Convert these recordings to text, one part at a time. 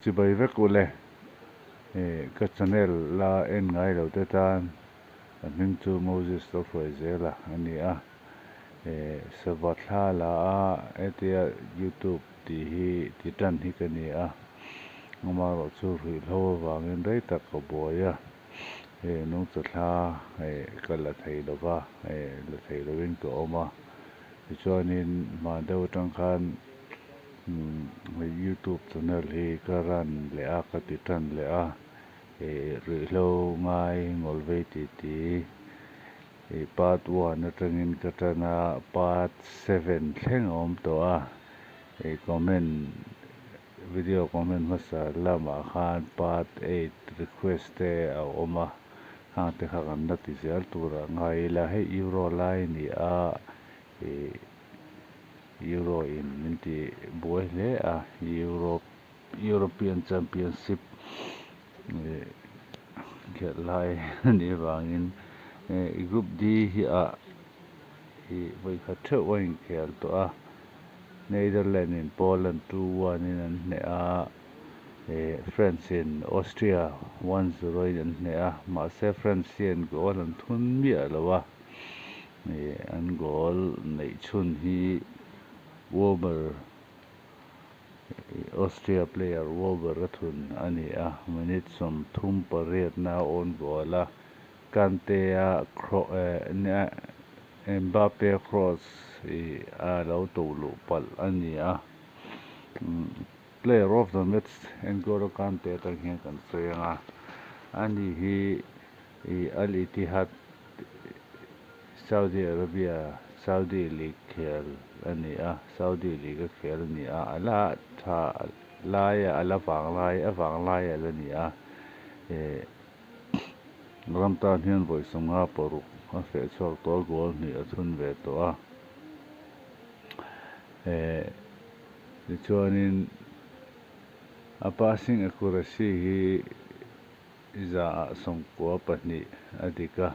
Chibai vek ule ka channel la en ngai lo te tan ka hming chu Moses lo hruai zel a a ni a sava thla la a hetia youtube tih hi ti tan hi ka ni a amaherawh chu ruihhlo avangin rei tak ka buai a nungcha thla ka la thei lova la thei lovin ka awm a tichuanin hman deuh atang khan youtube channel hi ka run leh a ka ti tan leh a ruihhlo ngai ngawlvei titi part one atangin ka tan a part seven thleng a awm tawh a comment video comment hmasa lamah khan part eight request te a awm a hang te kha kan la ti zel tur a ngai ila hei euro lai a ni a euro in min ti buai hle a Europe European Championship khelh lai a nih avangin group D hi a vawi khat theuh a inkhel tawh a Netherlands in Poland 2-1 in an hneh a France in Austria 1-0 in an hneh a mahse France hian goal an thun miah lo a an goal neih chhun hi Wober Austria player Wober a thun a ni a minute 38 na own goal a Kante a Mbappe cross a lo to luh palh a ni a player of the match N'Golo Kante atang hian kan sawi anga ani hi Al Ittihad Saudi Arabia Saudi League khel a ni a Saudi League a khel a ni a ala tha lai ala vang lai a vang lai ala ni a ram tan hian vawi 56 a feh chhuak tawh a goal hnih a thun ve tawh a tichuanin a passing accuracy hi 92% a dik a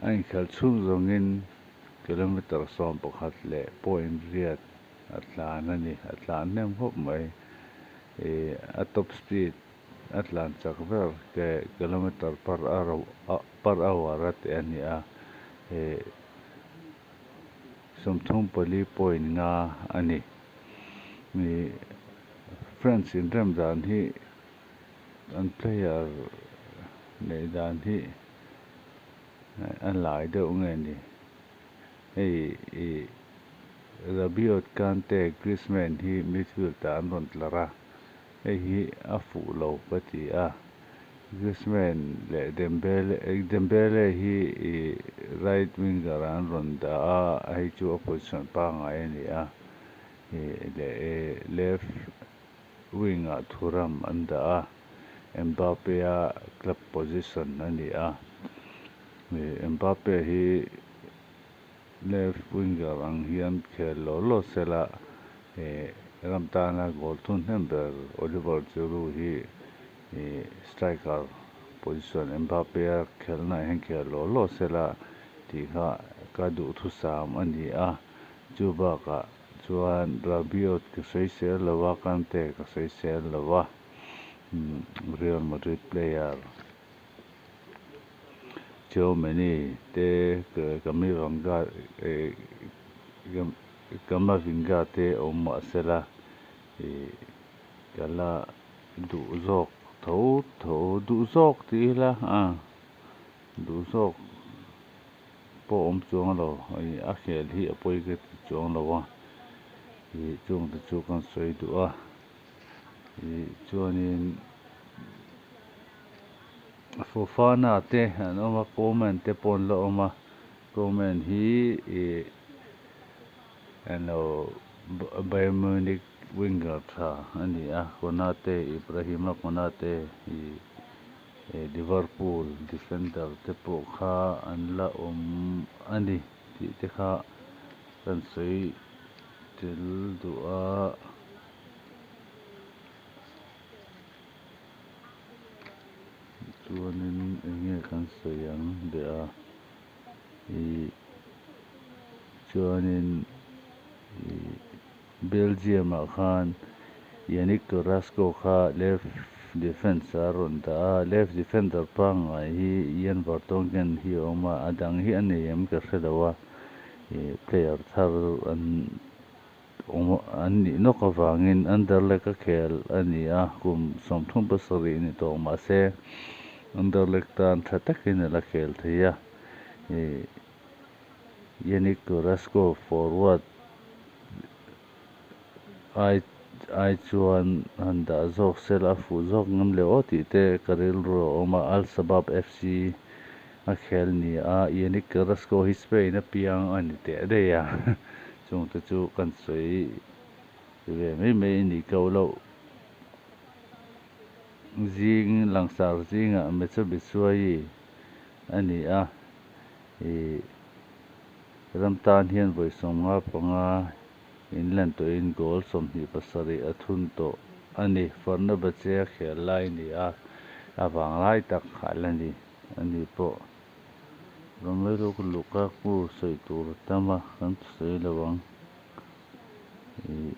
a inkhel chhung zawngin kilometer 11 leh point riat a tlan a ni a tlan hnem khawp mai a top speed a tlan chak ber ke kilometer per per hour a tih a ni a 34.5 a ni France in rem dan hi an player neih dan hi a lai deuh nge ni hei Rabiot Kante Griezmann hi midfield ah an rawn tlar a hei hi a fuh lo ka ti a Griezmann leh Dembele Dembele hi right winger an rawn dah a hei chu a position pangngai a ni a leh left wing ah Thuram an dah a Mbappe a club position a ni a Mbappe hi left winger ang hian khel lo lo sela ram tana goal thun hnem ber Oliver Giroud hi striker position Mbappe a khelna ah hian khel lo lo sela tih kha ka duh thusam a ni a chu bakah chuan Rabiot ka sawi sel lo a Kante ka sawi sel lo a Real Madrid player Tchouameni te Camavinga Camavinga te awm mahsela kala duh zawk tho tho duh zawk ti ila a duh zawk pawh awm chuang lo a khel hi a pawi ka ti chuang lo a chung te chu kan sawi duh a chuanin Fofana te an awm a Coman te pawh an la awm a Coman hi elo Bayern Munich winger tha a ni a Konate Ibrahima Konate Liverpool defender te pawh kha an la awm a ni tih te kha kan sawi tel duh a. Chuanin eng nge kan sawi ang leh a. Chuanin ihh Belgium ah khan Yannick Carrasco kha left defence ah a rawn dah a left defender pangngai hi Ian Vertonghen hi a awm a a dang hi a nei em ka hrelo a ih player thar an awm an nih nawk avangin Anderlecht a khel a ni a kum sawmthum pasarih ni tawh mahse Anderlecht tan tha takin a la khel thei a ih Yannick Carrasco forward ai ai chuan han dah zawk sela a fuh zawk ngam leh aw tih te ka rilru a awm a Al Shabab F C a khel ni a Yannick Carrasco hi Spain a piang a ni teh daih a chung te chu kan sawi ve mai mai a ni ko loh zing langsar zingah Michy Batshuayi a ni a ih ram tan hian vawi sawmnga panga inlan tawhin goal sawmhnih pasarih a thun tawh a ni. Fenerbahce a khel lai a ni a a vang lai tak a la ni a ni pawh. Romelu Lukaku sawi tur a tam a kan sawi lo ang ih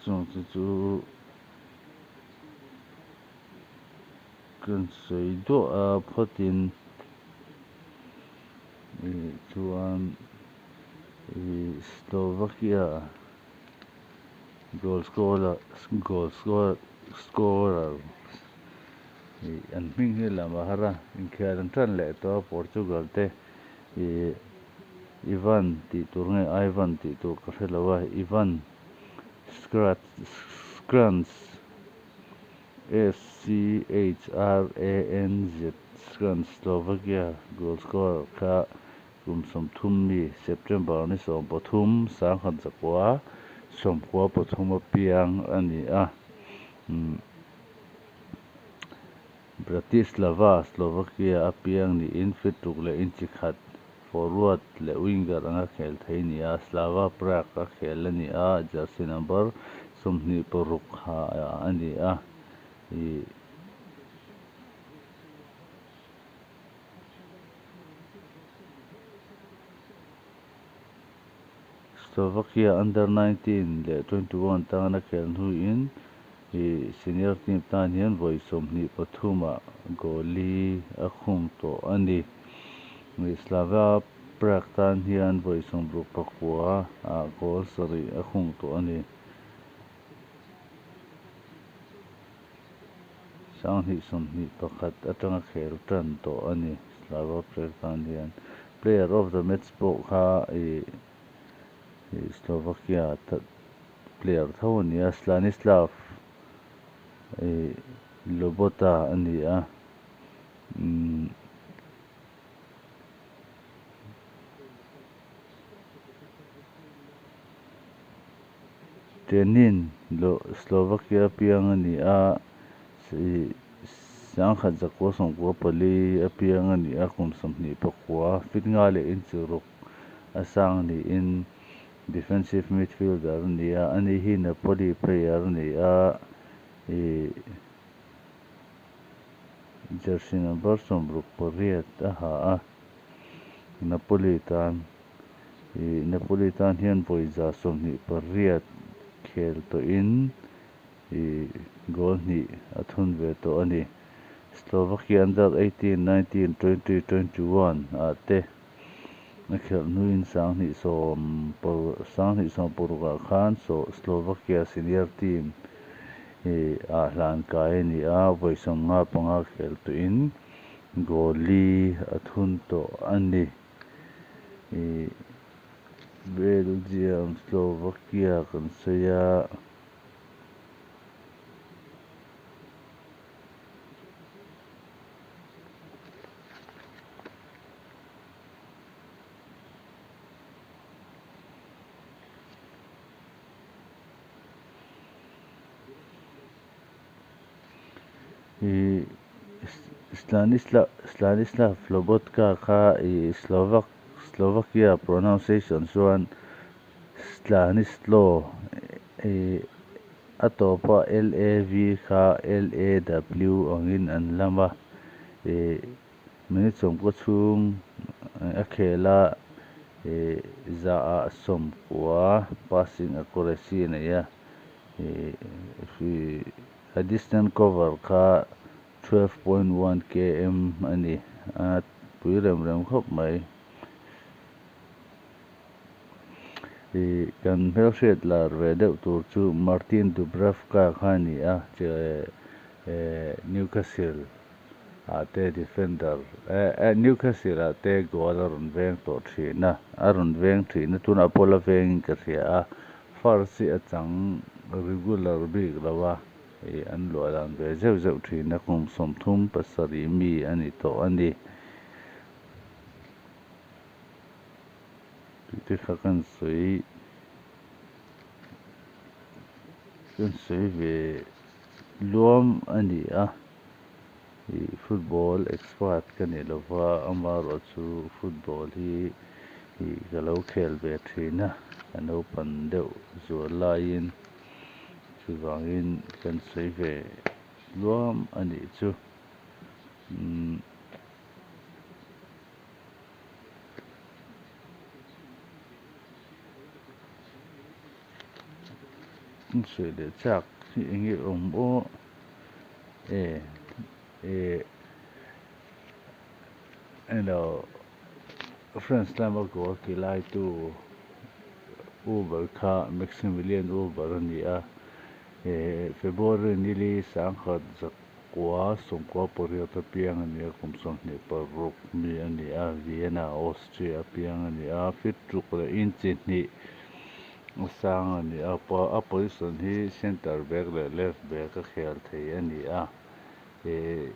chung te chu kan sawi duah a phawtin ih chuan ih Slovakia goal scorer goal score scorer ih an hming hi lam a har a inkhel an tan leh tawh a Portugal te ih Ivan tih tur nge Ivan tih tur ka hrelo a Ivan Scratch Scrunch S C H R A N Z Scrunch Slovakia goal scorer kha kum sawmthum mi September ni sawm pathum sangkhat zakua sawmkua pathum a piang a ni a umm Bratislava Slovakia a piang niin feet ruk leh inchi khat forward leh winger anga khel thei a ni a Slava Prague a khel a ni a jersey number sawmhnih paruk ha a ni a ih Slovakia under 19 leh 21 tana khel hnuin ih senior team tan hian vawi sawmhnih pathumah goal li a khung tawh a ni. Slava Prague tan hian vawi sawmruk pakua ah goal sarih a khung tawh a ni. Sanghnih sawmhnih pakhat atanga khel tan tawh a ni Slava Prague tan hian player of the match pawh kha ih ih Slovakia player tho a ni a Stanislav ih Lobotka a ni a umm Tenin Slovakia piang a ni a ih sangkhat zakua sawmkua pali a piang a ni a kum sawmhnih pakua feet nga leh inchi ruk a sang niin defensive midfielder a ni a ani hi Napoli player a ni a ih jersey number sawmruk pariat a ha a Napoli tan ih Napoli tan hian vawi za sawmhnih pariat khel tawhin ih goal hnih a thun ve tawh a ni. Slovakia under 18 19 20 21 ah te a khelh hnuin sanghnih sawm sanghnih sawm paruk ah khan Slovakia senior team ih ah hlan kai a ni a vawi sawmnga panga khel tawhin goal li a thun tawh a ni. Ih Belgium Slovakia kan sawi a ih Stanislav Lobotka kha ih Slovak Slovakia pronunciation chuan Stanislaw ih a tawpa L A V kha L A W angin an lam a ih minute sawmkaw chhung a khel a ih zaah sawmkua passing accuracy a nei a ih a distance cover kha 12.1 km a ni a pui rem rem khawp mai. Ih kan hmelhriat lar ve deuh tur chu Martin Dubravka kha a ni a eh Newcastle ah te defender eh eh Newcastle ah te goal a rawn veng tawh thin a a rawn veng thin a tunah pawh la vengin ka hria a first hi a chang regular bik lo a ih an luah dan ve zeuh zeuh thin a kum sawmthum pasarih mi a ni tawh a ni. Tih te kha kan sawi kan sawi ve luam a ni a ih football expert ka ni lova amaherawhchu football hi ih ka lo khel ve thin a ka naupang deuh zual laiin chuvangin kan sawi ve luam a nih chu umm. Sawi leh chak hi eng nge awm aw e e elo France lama goal ti lai tu Uber kha Maximilian Uber a ni a e February nili sangkhat zak Kua sawmkua pariat a piang a ni a, kum sawmhnih paruk mi a ni a, Vienna, Austria a piang a ni a, feet ruk leh inch hnih a sang a ni a, a position hi centre back leh left back a khel thei a ni a, eh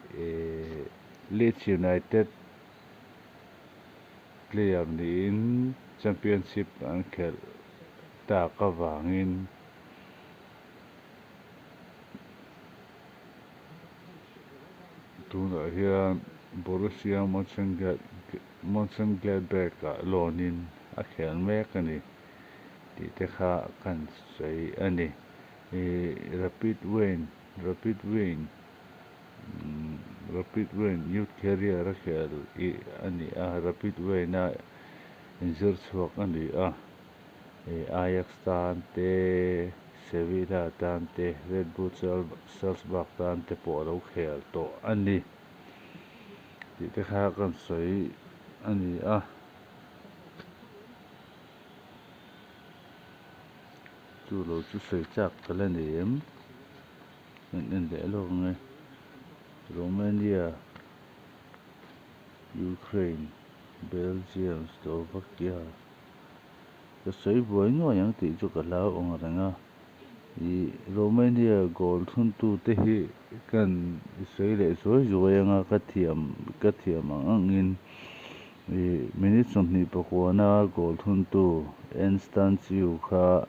Leeds United player niin championship an khelh tak avangin. Tunah hian Borussia Mönchengladbach-ah loan-in a khel mek a ni tih te kha kan sawi a ni. Ih Rapid Wien Rapid Wien Rapid Wien youth career a khel ih a ni a, Rapid Wien-a inzir chhuak a ni a. Ajax tan te, Sevilla tan te, Red Bull Salzburg tan te pawh a lo khel tawh a ni tih te kha kan sawi a ni a. Chu lo chu sawi chak ka la nei em? Kan en leh lawk ang e. Romania, Ukraine, Belgium, Slovakia. Ka sawi buai nuai ang tih chu ka hlau ang reng a, ih Romania goal thuntu te hi kan sawi leh zuai zuai ang a, ka thiam ka thiam ang angin ih minute 28na goal thuntu En Stanciu kha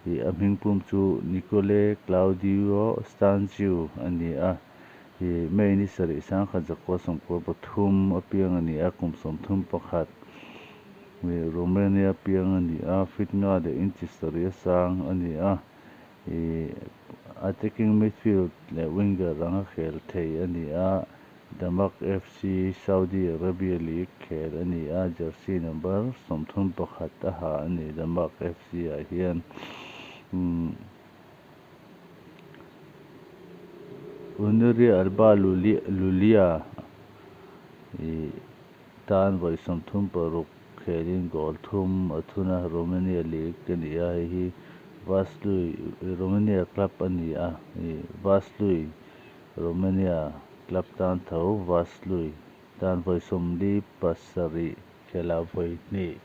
ih a hmingpum chu Nicolae Claudiu Stanciu a ni a, ih May ni sarih sangkhat zakua 93 a piang a ni a, kum 31. Romania piang a ni a, feet nga leh inch sarih a sang a ni a, ih attacking midfield leh winger anga khel thei a ni a, Damac FC Saudi Arabia League khel a ni a, jersey number 31 a ha a ni Damac FC ah hian umm Unirea Alba Lulia ih. Tan vawi 36 khelin goal thum a thun a, Romania League a ni a, hei hi Vaslui Romania club a ni a, ih Vaslui Romania club tan tho Vaslui tan vawi 47 khelah vawi hnih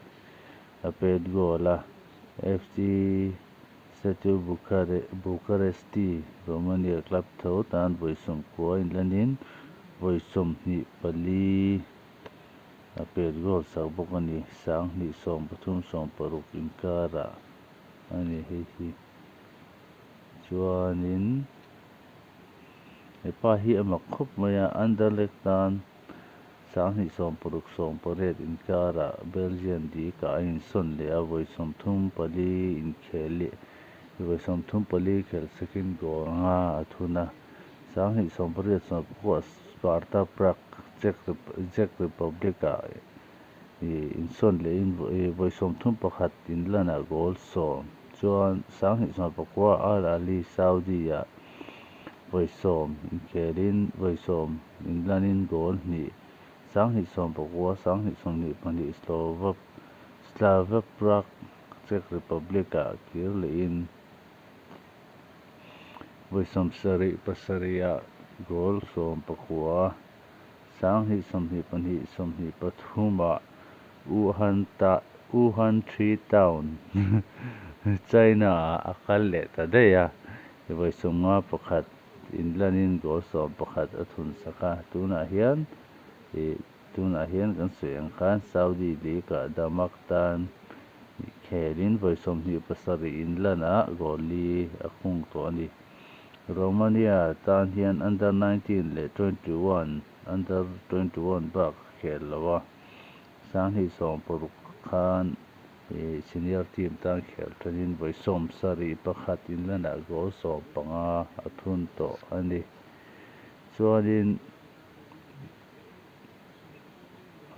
a pet goal a, FC Steaua Bucharesti Romania club tho tan vawi 90 inlanin vawi 24 a pet goal sak bawk a ni. 2000 13 16 inkarah a ni hei hi. Chuanin hepa hi a mak khawp mai a, Anderlecht tan 2016 18 inkarah Belgian League-ah a insawn leh a, vawi 34 inkhel vawi 34 khel sakin goal nga a thun a. 2018 19 Sparta Prague, Czech Republic-ah Ih insawn lehin vawi 31 inlanah goal 10 chuan 2019 Al Ahly Saudi ah vawi 10 inkhelin vawi 10 inlanin goal 2 2019 2022 Slovak Slavia Prague Czech Republic ah kir lehin vawi 77 ah goal 19 2022 23 ah Wuhan ta Wuhan Three Town China ah a kal leh ta daih a vawi 51 inlanin goal 11 a thun sak a tunah hian ih tunah hian kan sawi ang khan Saudi League ah Damak tan khelin vawi 27 inlanah goal 4 a khung tawh a ni. Romania tan hian under 19 leh 21 under 21 bak a khel lo a 2016 khan ih senior team tan khel tanin vawi 71 inlanah goal 15 a thun tawh a ni. Chuanin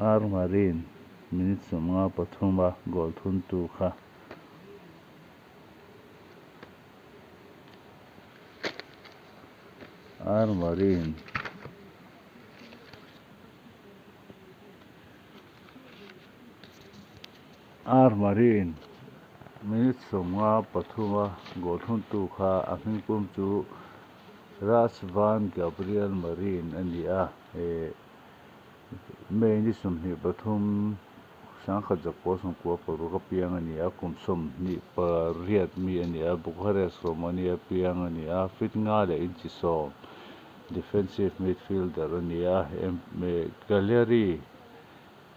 R Marin minute 53 a goal thun tu kha R Marin R Marin minute 53 a goal thun tu kha a hming pum chu Razvan Gabriel Marin a ni a eh May ni 23 1996 a piang a ni a kum 28 mi a ni a Bucharest Romania piang a ni a feet nga leh inchi 10 defensive midfielder a ni a Cagliari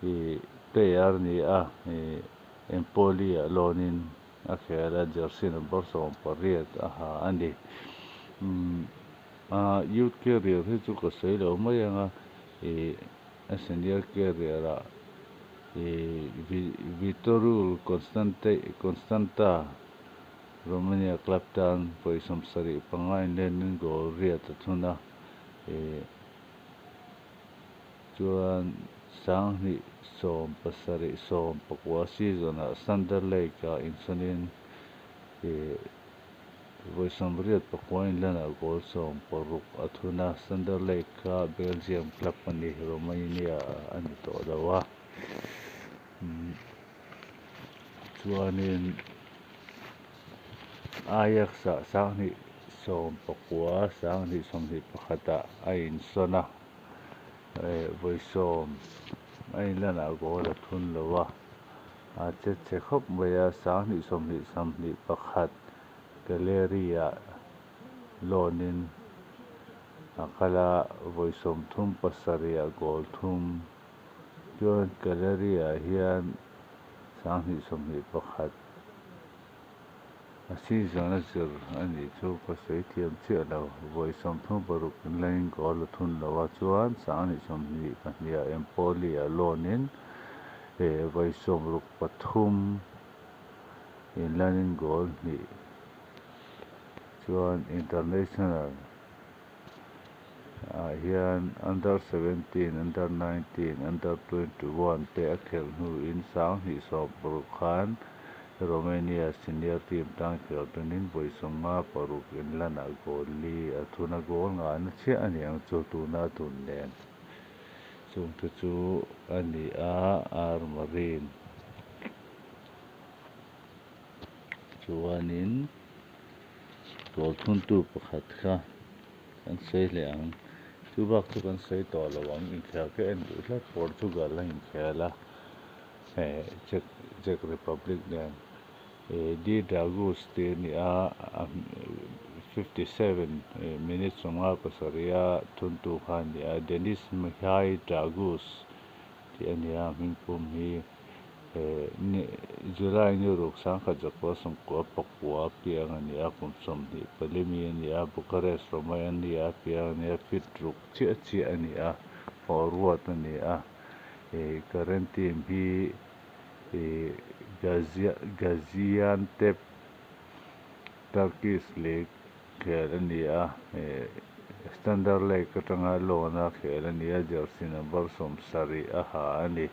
ih player a ni a ih Empoli ah loan-in a khel a jersey number 18 a ha a ni. Umm a youth career hi chu ka sawi lo mai anga ih a senior career ah ih Viitorul Constanta Romania club tan vawi 75 inlenin goal 8 a thun a ih chuan 2017 19 season ah Sunderland ah insawnin ih vawi 89 inlanah goal 16 a thun a Sunderland kha Belgium club a ni Romania a ni tawh lo a chuanin Ajax ah 2019 2021 ah a insawn a vawi 10 a inlanah goal a thun lo a a che chhe khawp mai a 2020 21 Cagliari ah loan-in a kal a vawi 37 ah goal 3 chuan Cagliari ah hian 2021 a season a zir a nih chu ka sawi thiam chiah lo vawi 36 inlanin goal a thun lo a chuan 2022 ah Empoli ah loan-in vawi 63 inlanin goal 2 chuan international ah hian under 17 under 19 under 21 te a khel hnuin 2016 khan Romania senior team tan khel tanin vawi 56 inlanah goal 4 a thun a goal nga na chiah a ni ang chu tuna thun nen chungte chu a ni a R Marin chuanin goal thun tu pakhat kha kan sawi leh ang chu bak chu kan sawi tawh lo ang inkhel ka en duh tlat Portugal a inkhel a Czech Czech Republic nen D Dragus te a ni a 57 minute 57 a thun tu kha a ni a Denis Mihai Dragus tih a ni a hming pum hi July ni ruk 1999 piang a ni a kum 24 mi a ni a Bucharest Romania piang a ni a feet ruk chiah chiah a ni a forward a ni a current team hi Gaziantep Turkish League khel a ni a Standard League atanga loan a khel a ni a jersey number 70 a ha a ni.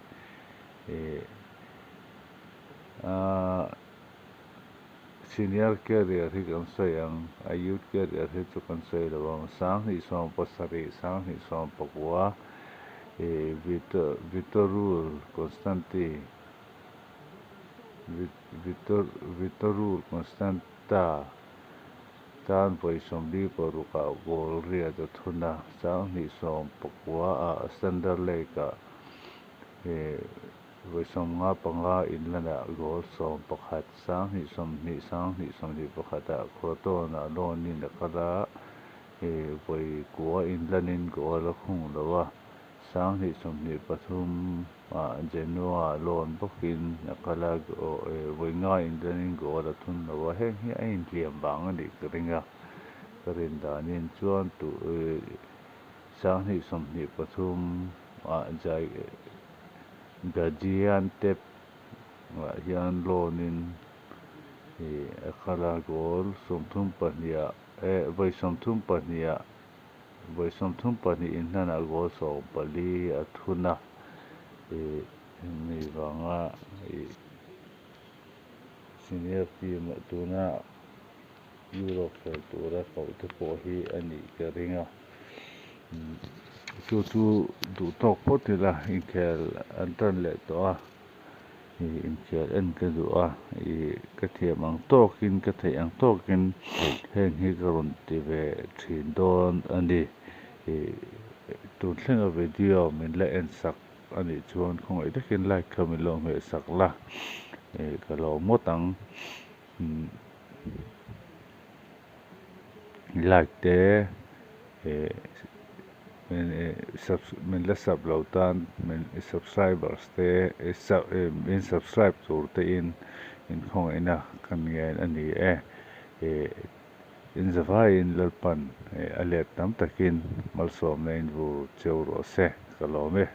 Senior career hi kan sawi ang, a youth career hi chu kan sawi lo ang. 2017, 2019 ih Vitorul Constanti Vitorul Constanta tan vawi 46 ah goal riat a thun a, 2019 ah Standard Lake ah ih vawi 55 inlanah goal 11, 2020, 2021 ah Crotone ah loan in a kal a, ih vawi kua inlanin goal a khung lo a, 2023 ah Genoa loan bawkin a kal a, vawi nga inlanin goal a thun lo a, heng hi a inhliam vang a nih ka ring a, ka rin danin chuan 2023 ah jai Gaziantep ah hian loan in ih a kal a, goal 32 ah eh vawi 32 ah vawi 32 inhlanah goal 14 a thun a, ih mi vanga ih senior team ah tuna Euro khel tura koh te pawh hi a nih ka ring a. Chu chu duh tawk phawt ila inkhel an tan leh tawh a, ih inkhel en ka duh a, ih ka thiam ang tawkin ka theih ang tawkin heng hi ka rawn ti ve thin dawn a ni. Ih tun thlenga video min la en sak a nih chuan khawngaih takin like kha min lo hmeh sak la, ih ka lo ngawt ang. Like te min la sub lo tan min subscribers te min subscribe tur te in inkhawngaihna kan ngen a ni e. In zavaiin Lalpan a let tam takin malsawmna in vur cheu rawh se ka lawm e.